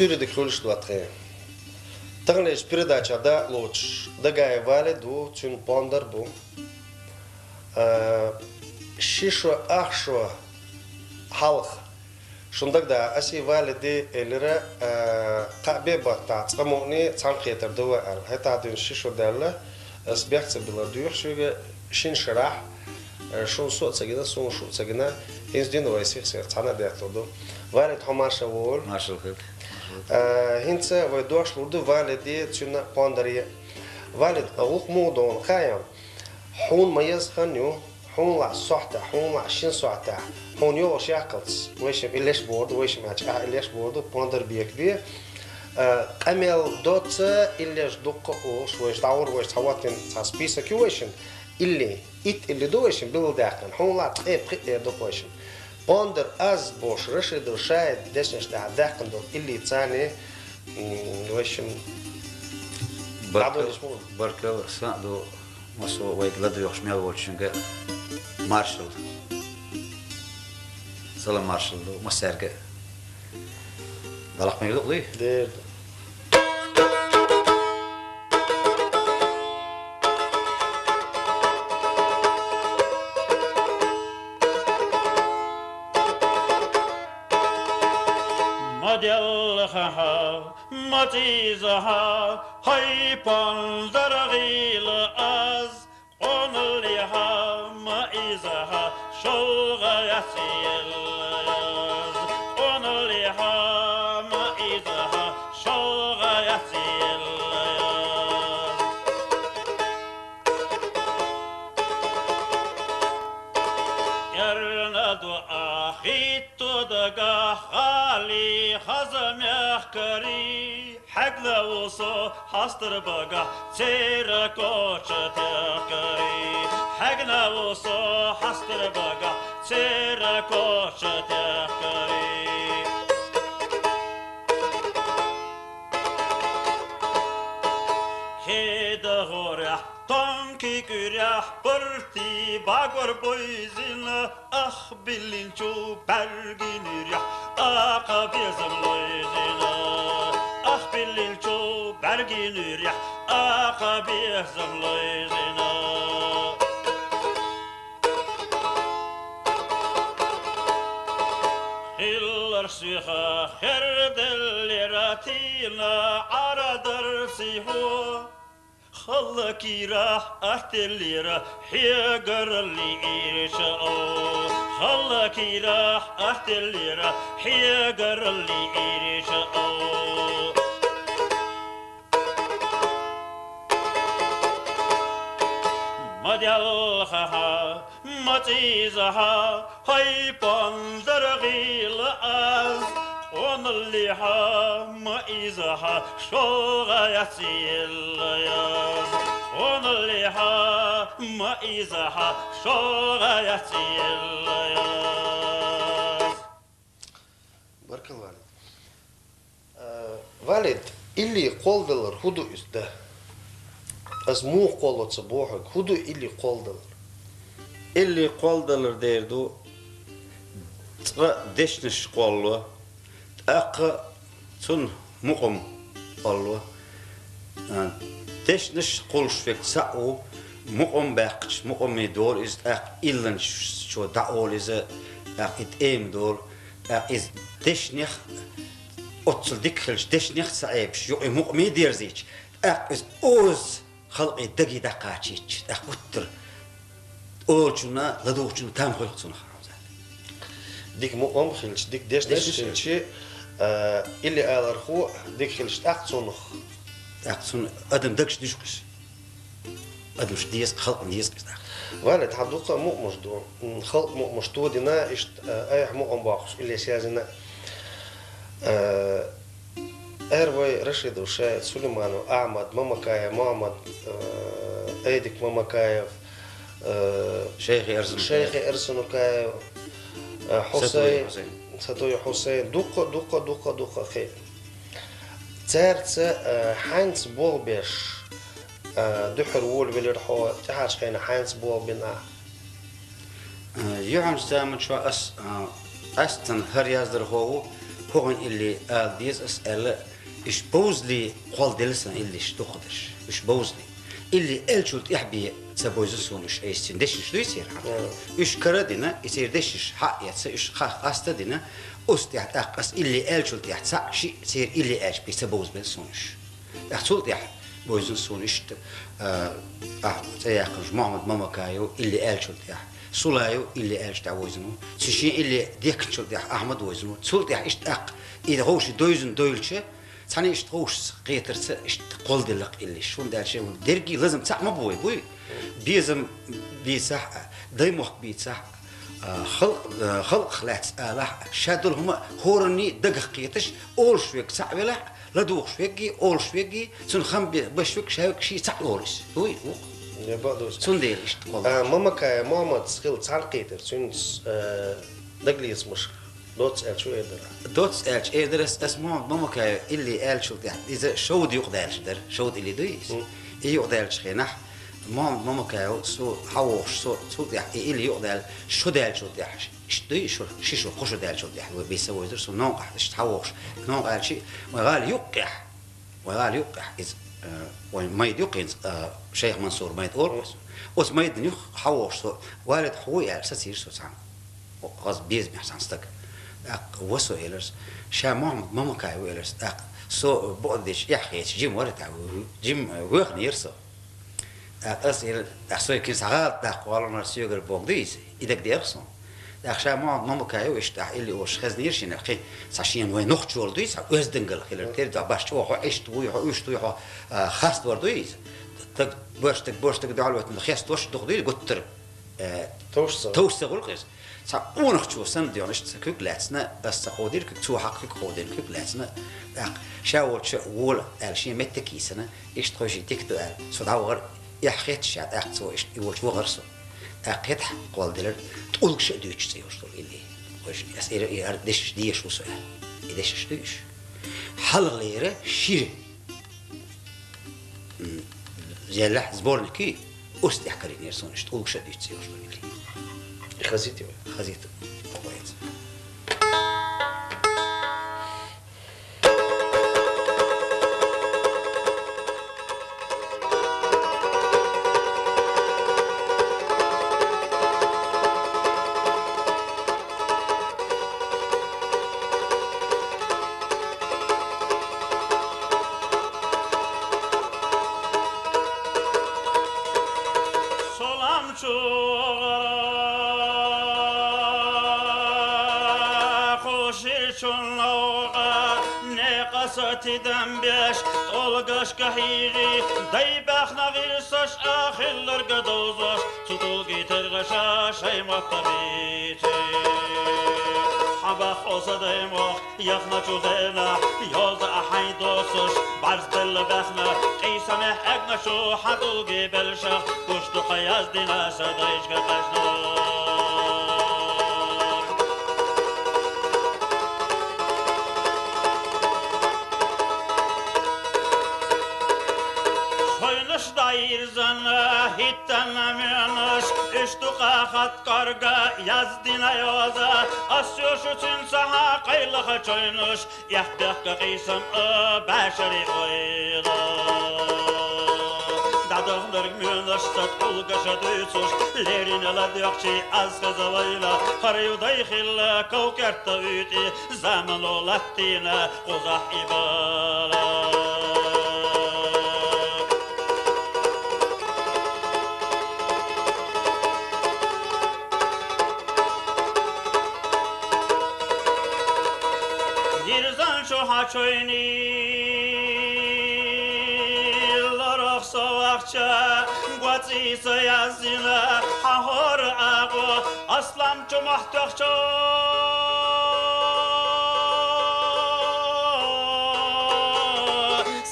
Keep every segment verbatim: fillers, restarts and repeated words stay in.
Суьйре дика хуьлда шун, доттагӀий. Таханлерча передача дакъа лоацаш Дагаев Валид ва, цуьнан пондар бу. Э, ши шо, ах шо хьалха шун дагадоагӀа, аса Валида элира, э, кхаъ бе баттахь цкъа мукъане цхьаьнакхетар ду вай аьлла. ХӀетахь дуьйна ши шо даьлла, аса бехк ца биллар доьху шуьга, шина шарахь, э, шуна со а ца гина, суна шу а ца гина, хӀинца дуьйна вай сих-сиха цхьаьна а детталур ду. Валид, хьо марша вогӀийла. Маршалла хила. Э, хӀинца вай дош лур ду Валида, цуьнан пондаре. Валид, гӀуллакх муха ду хьуна, хаьий? Хьуна ма еза хан ю, хьуна лаахь сохьтехь, хьуна лаахь шина сохьтехь, хьуна йогӀуш яккхалц, вайшимма иллеш бохург ду, вайшимма аьлча, ахь иллеш бохург ду, пондар бекабе. Э, къамел доцца, иллеш дуккха а олуш, вайша дӀагӀур, вайша цхьа ваттина цхьа список ю вайшинна, илли, итт илли ду вайшинна билгалдаьккхина, хьуна лаахь ткъе пхиъ эр ду-кх вайшинна. Пондар аз бохуш, Рашидов Шаидан дешнаш тӀехь даьккхина долу иллица, м, вайшимма дӀадолийша ма ву. Баркалла, баркалла, сан а ду. Массо а вайга ладоьгӀуш мел волчуьнга маршалла. Салам маршалла ду массаьрга а. Далла мегар ду-кх, дуй? Дера ду. Ма делхахьа, ма цӀийзахьа, хьайн пондар гӀийла аз. Къоналлехьа, ма ийзахьа, шолгӀа яц елла яз. Къоналлехьа, ма ийзахьа, шолгӀа яц елла яз. Эрна ду ахь хӀитто дагахь, гӀали хаза мехкарий. Хьегна ву со хьастар багахь церан коча техкарий. Хьегна ву со хьастар багахь церан коча техкарий. ХӀеда гӀорехь, тонкий куьрехь, партий багор бойзина, ах, биллинчу бӀаьргин уьйрехь, акха безам лойзина. Ах, биллинчу бӀаьргин уьйрехь, акха безам лойзина. Хилларш сиха херделлера, тийна Ӏарадар сихьо. Халла кийрахь аттеллера, хьегаралли ирча ов. Халла кийрахь аттеллера, хьегаралли ирча ов. Ма делхахьа, ма цӀийзахьа, хьайн пондар гӀийла аз. Къоналлехьа, ма ийзахьа, шолгӀа яц елла яз. Къоналлехьа, ма ийзахьа, шолгӀа яц елла яз. Баркалла, Валид. Э, Валид, илли кхолладалар хӀун ду иза, да? Ас муха кхолло ца боху хьоьга, хӀун ду илли кхолладалар? Илли кхолладалар дер ду, цкъа дешнаш кхолло, тӀаккха цунна мукъам кхолло. А, дешнаш кхуллуш верг цхьаъ ву, мукъам баьккхича, мукъаме долу иза, тӀаккха илланчо дӀаолу иза, тӀаккха и тӀема долу, тӀаккха иза дешнех, оццул дика хилча, дешнех а ца Ӏебаш, юкъе мукъаме а дерзийча, тӀаккха иза оза халкъе даге дӀакхачийча, тӀаккха гуттар а олучунна, ладугӀучунна там хуьлу-кх цунах, Рамзан. Дика мукъам хилча, дика дешнаш хилча, а, илли алархо дика хилча, тӀаккха цунах. ТӀаккха цунна адам дагаш дижу-кх уж. Адамаш деза-кх, халкъ деза-кх уж тӀаккха. Валид, хьан дукха мукъамаш ду. М, халкъ мукъамаш тодина, иштта, а, айхьа мукъам боккхуш, илли язйина. А, Эр вай Рашидов Шаид, Сулейманов Ахьмад, Мамакаев Мохьмад, э, Эдик Мамакаев, э, Шайхи Арсанукаев. Шайхи Арсанукаев, э, Сатуев Хьусайн, Хьусайн. Сатуев Хьусайн, дукха, дукха, дукха, дукха хи. Цаьрца, э, хьаьнца болх беш, э, дуьххьара волавелира хьо, тӀаьхьарчу хенахь хьаьнца болх бина ахь? Э, юьхьанчу заманчохь ас, э, ас цхьана хӀара яздархо ву, хӀокхуьнан илли ала деза ас аьлла, уьш бовзале кхолладелла сан иллиш дукхахдерш. Уьш бовзале. Илли аьллачул тӀаьхьа бен ца бовзийна суна уьш айса церан дешнаш дуй церан хьан. Мгм. Уьш кара а дина, и церан дешнаш хьа а эцна, уьш хьа къаста а дина, оцу тӀехь тӀаккха ас илли аьллачул тӀаьхьа цхьаъ, шиъ церан илли аьлча бен ца бовзабелла суна уьш. ТӀаккха цул тӀаьхьа бовзийна суна иштта, а, ахь цӀе яьккхинчу Мохьмад Мамакаев илли аьллачул тӀаьхьа, Сулаев илли аьллачул тӀаьхьа вовзийна ву. Цу шен илли дехкинчул тӀаьхьа Ахьмад вовзийна ву. Цул тӀаьхьа иштта тӀаккха и гӀовший довзийна дойлуча, цхьана иштта гӀовшашца, кхетарца иштта кхолладелла-кх иллиш. ХӀунда аьлча вайн дерриге лазам цхьаъ ма бу вай, буй. Безам бийцахь а, даймохк бийцахь а, а, халкъ-, а, халкъах лаьцна алахь а, ша долу хӀума хӀоранний дагах кхеташ, олуш верг цхьаъ велахь а, ладугӀуш верг, олуш верг, цунна хам бе-, беш верг, ша верг ший цхьаъ олу иза. Дуй, ву-кх. Я бакъ ду иза. Цундела иштта кхолла. А, Мамакаев Мохьмадца хилла цхьаьнакхетар, цуьнца, э, дагалецамаш доцца аьлча эр дара? Доцца аьлча эр дара ас, ас Мохьмад Мамакаев илли аьллачул тӀаьхьа, иза шовда юкъадаьлча дара, шовда илли дуй иза? Мгм. И юкъадаьллачу хенахь, Мохьмад Мамакаев со хьавогӀуш, со цул тӀаьхьа и илли юкъадаьлла, шо даьллачул тӀаьхьа, иштта дуй, шо, ши шо, кхо шо даьллачул тӀаьхьа, вай бен ца вовзара со новкъахь, иштта хьавогӀуш, новкъа аьлча, вайн гӀала юккъехь, вайн гӀала юккъехь иза, э, вайн майда юккъехь, э, Шайх Мансур майда олу. Оцу майдана юххе хьавогӀуш со, Валид, хьо вуй аьлла, сацийра со цхьаьна. Хаза безамехь цхьана стаг. ТӀаккха ва со элира со, ша Мохьмад Мамакаев ву элира со. ТӀаккха со бакъдечу эхь хеташ, жима вара тӀаккха, жима вехнера со. ТӀаккха ас элира, тӀаккха со кхин схьагӀалат даккха воллунара соьгара богу ду иза, и дагадеара суна. ТӀаккха ша Мохьмад Мамакаев иштта ахь илли олуш хезнера шена, кхин цхьа шена вайн нохчо волу дуй, цхьа оьздангалла хилар тера, баш чӀогӀа хьо иштта вуй, хьо уьш дуй, хьо, а, хастор дуй иза. Стаг, боьрша стаг, боьрша стаг дуьхьал веттина хестош дукха дуй гуттара. Э, товш ца гӀулакх иза. Цхьа къонахчо санна доьгӀна, иштта сан куьг лаьцна, ас ца кховдийра куьг, цо хьакха куьг кховдийна куьг лаьцна. ТӀаккха ша волчу вола аьлла, шен меттиг йийсина, иштта хӀой шен дика ду аьлла, со дӀавахара, эхь хетта ша, тӀаккха цо иштта и волчу вахара со. ТӀаккха хӀетахь кхолладелира, ТӀулгаша а дуьйцуш цӀе йолуш долу илли. ХӀой шен, ас ира, и ара дешнаш дезаш ву со аьлла. И дешнаш дуй уьш. Хьалхалера шира. М, еллахь сборник ю, оцу тӀехь карийнера суна иштта, ТӀулгаша а дуьйцуш цӀе йолуш долу илли. Хазийта вай? Хазийта. Вайца. Салам чугӀара хушичун новкъа, некъаса тидам беш, тӀулгашка хьийжи, дай баьхна гӀирсаш а хилларга довзош, цу тӀулгий тергӀаша шай мотт а бийци. Хьан бах оса дай мох, яхначу хенахь, йоза а хьайн доссаш, бӀарзделла баьхна, къийсамехь эгначу хьан тӀулгий белшах, гуш ду хьан яздина сан дайшка къаьжнар. Шойнаш дӀайирзана, хӀиттанна муьнаш, уьш ду къахат кӀорга, яздина йоза, ас йошу цуьнца хьан къайлаха чойнаш, Эхь бехка къийсам а баьшари ойла. ДӀадахнарг муьнаш ца тӀулгаша дуьйцуш, леррина ладоьгӀчий аз хеза вайла. ХӀара ю дай хилла ков-керта уьйтӀи, замано латтийна кхузахь и бала. Ирзан чу хьачуйни, лорох со вахча, гвацӀиса яззина, хьахьор агъо, аслам чу махтахча.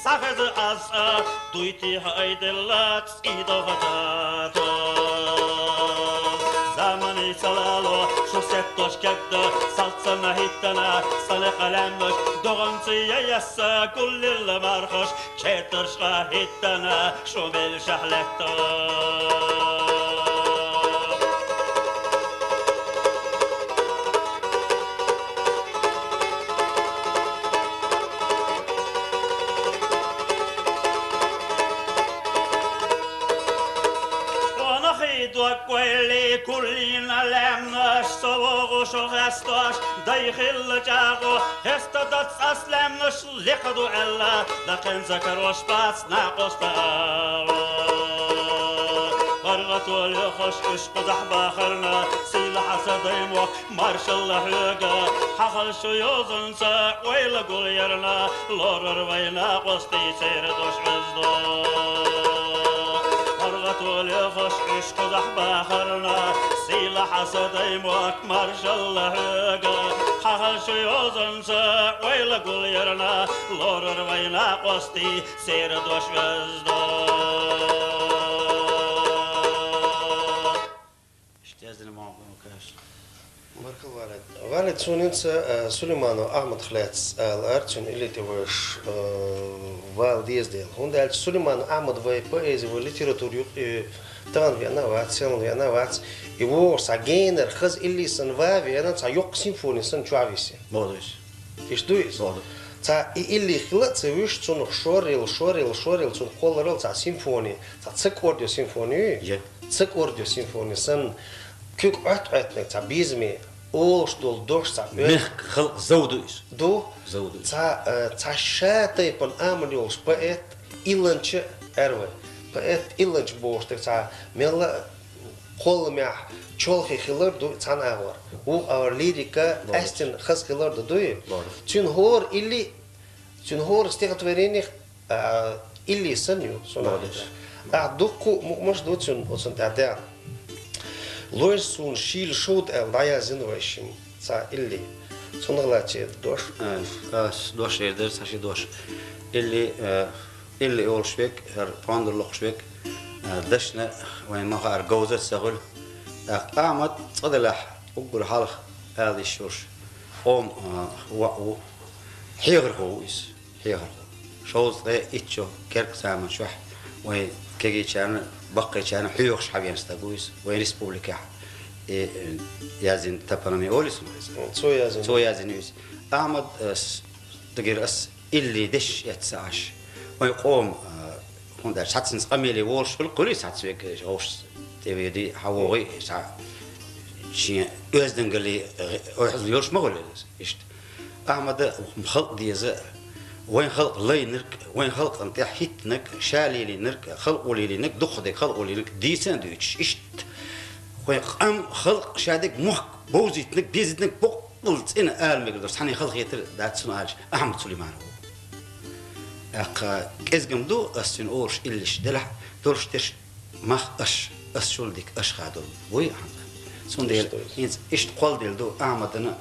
Сахаз аз дуйти хьайдалла цӀидохатато. Замани салало, шусетто шкедда, салцана хӀиттана, сали къалемнош, догъанци яясса, гуллилла мархаш, четаршка хӀиттана, шумел шахлетто. Къонахи дуакквайли куллина лемнаш, совогъу шо хестош, дай хилла чӀагъу, хеста дац ас лемнаш, лекъаду Алла, дакъен закарош бац накъоста ава. Баргъатули хош уш къузахь бахарна, сила хьасадай мох, Маршалла хьоьга, хьахал шу йозанца, ойла гул ярна, лорар вайна къости цердош везда. Паргъатоле хош иш къузахь бахарна, сила хьасадай мок, маршалла хьоьга, хьахал шу йозанца, ойла гул ярна, лорар вайна къости цердош везда. Иштта яздина ма вукаш. Баркалла, Валид. Валид, цунца, э, Сулейманов Ахьмад хлац, э, ала ар цун илли тӀе веш, э, вал деза дела. ХӀунда аьлча Сулейманов Ахьмад вай поэзи, вай литература юкъе, э, тагӀан вена вац, селан вена вац. И вогӀуш цхьа генар хаза илли сан ва вена, цхьа йоккха симфони сан чу висе. Молодец. Иштта ду иза? Молодец. Цхьа и илли хила а ца вуьш, цунах шоррил, шоррил, шоррил, цунах кхолларал цхьа симфони. Цхьа ца кӀордо симфони ю? Е. Ца кӀордо симфони санна, куьг Ӏоттӏ-Ӏоттнарг цхьа безаме, олуш долу дош цхьа оьш. Мехка халкъ зов ду иза. Ду? Зов ду иза. Цхьа, э, цхьа ша тайпана амал йолуш поэт, илланча аьр вай. Поэт, илланча бохуш дерг цхьа мелла а кхолламехь чолхе хилар ду цхьана агӀор. Вукху агӀор лирика, лорус, къаьстина хаза хилар ду дуй? Лорус. Цуьнан хӀора илли, цуьнан хӀора стихотворенех А, илли санна ю, суна. Молодец. А, дуккха а мукъамаш ду цуьнан, оцунна тӀаьхьа. Лойша суна шийла шовда аьлла, дӀаяздина вай шимма цхьа илли. Цунах лаьцна дош. А, ас дош эр дара, цхьа ши дош. Илли, а, илли олуш верг, хӀара пондар локхуш верг, а, дашна вайн ма хаара говзар ца хуьлу. ТӀаккха Ахьмад цкъа делахь, уггар хьалха ала йиш йолуш, къоман, а, воӀ ву, хьехархо ву иза. Хьехархо. Шовзткъе итт шо керла заман чохь вайн кегийчарна, баккхийчарна хьоьхуш хьавеана стаг ву иза вайн республикехь. И, э, яздина топонимия олий суна иза? Цо яздина. Цо яздина ю иза. Ахьмад, э, с-, дагара ас илли дешаш эцна Ӏаш. Вайн къоман, э, хӀунда аьлча цхьацца къамеле волуш хуьлу, хуьлий цхьацца вега, вовшашца тӀеведи, хьан вогӀий, цхьа шен оьздангалле, э, ойхьазло йолуш ма хуьлу иза. Иштта. Ахьмада халкъ деза, вайн халкъ лайнарг, вайн халкъана тӀехь хӀиттинарг, ша лелийнарг, халкъо лелийнарг, дукхахдерг халкъо лелийнарг дийца а дуьйцуш, иштта. Вайн къам, халкъ, шадерг, мохк бовзийтинарг, безийтинарг боккъал цӀена ала мегар долуш, цхьанне халахетар дац цунна аьлча, Ахьмад Сулейманов ву. ТӀаккха кӀезгам ду, ас цуьнан олуш иллиш делахь, долуш дерш мах аш, ас чул дика аш хадо вуй хьанна. Цундела хӀинца иштта кхолладелла ду Ахьмадана,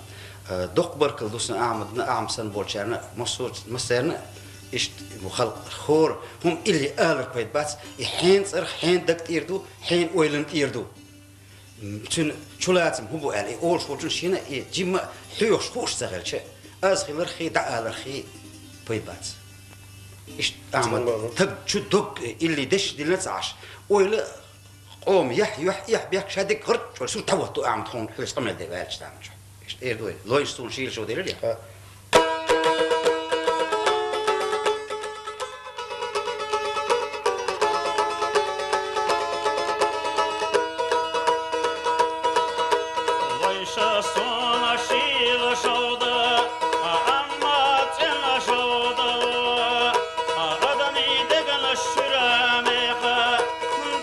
а, доккха баркалла ду сан Ахьмадана, Ахьмад санна болчарна, массо-, массарна иштта ву халкъ хӀора хӀума илли алар пайда бац, и хьенан цӀарах, хьенан даг тӀера ду, хьенан ойланна тӀера ду. Цуьнан чулацам хӀун бу аьлла, и олуш волчун шена и жимма а хьоьхуш хууш ца хилча, аз хиларх хи, дӀааларх хи пайда бац. Иштта Ахьмад таг чу дог илли деш дилла ца Ӏаш, ойла къома яхь, юьхь, эхь, бехк ша дерг гӀарччо сур тхьавотто Ахьмад хьуна хьоьца къамел де ваьлча тамачу. Иштта эр ду вай. Лойша суна шийла шо делира я? Вайша сона шийла шовда, амма цӀена шовда, адамийн деган шуьра меха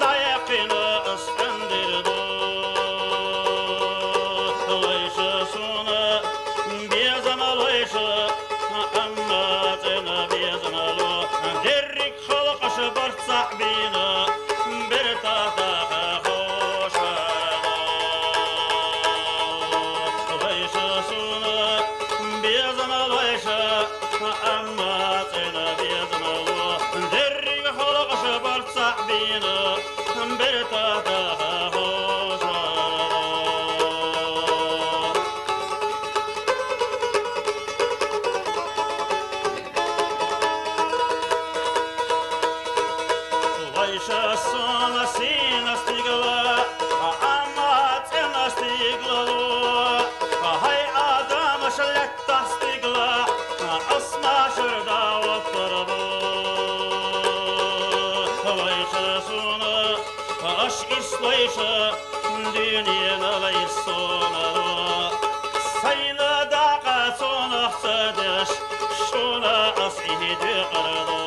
дӀаяьккхина ас къандир ду. Вайша сона безам лойша, Дуьненал иссонал сайла дакъа цунах ца деш, шуна ас ийдекъарда.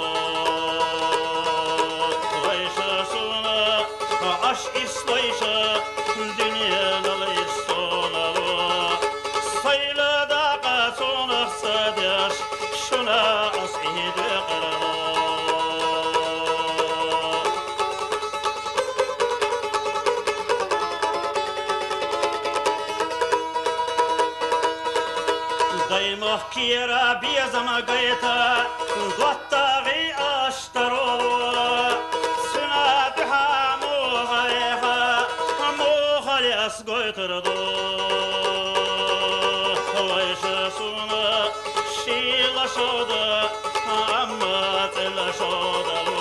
Вайша шуна аш ис вайша, дуьненал иссонал сайла дакъа цунах ца деш, шуна ас ийдекъарда. Даймахкера безам гайта, готтагӀий аш тароло, цуьнан дуьхьа муха яха, муха яс гойтур ду. Вайша шуна шийла шода, амма цӀила шода.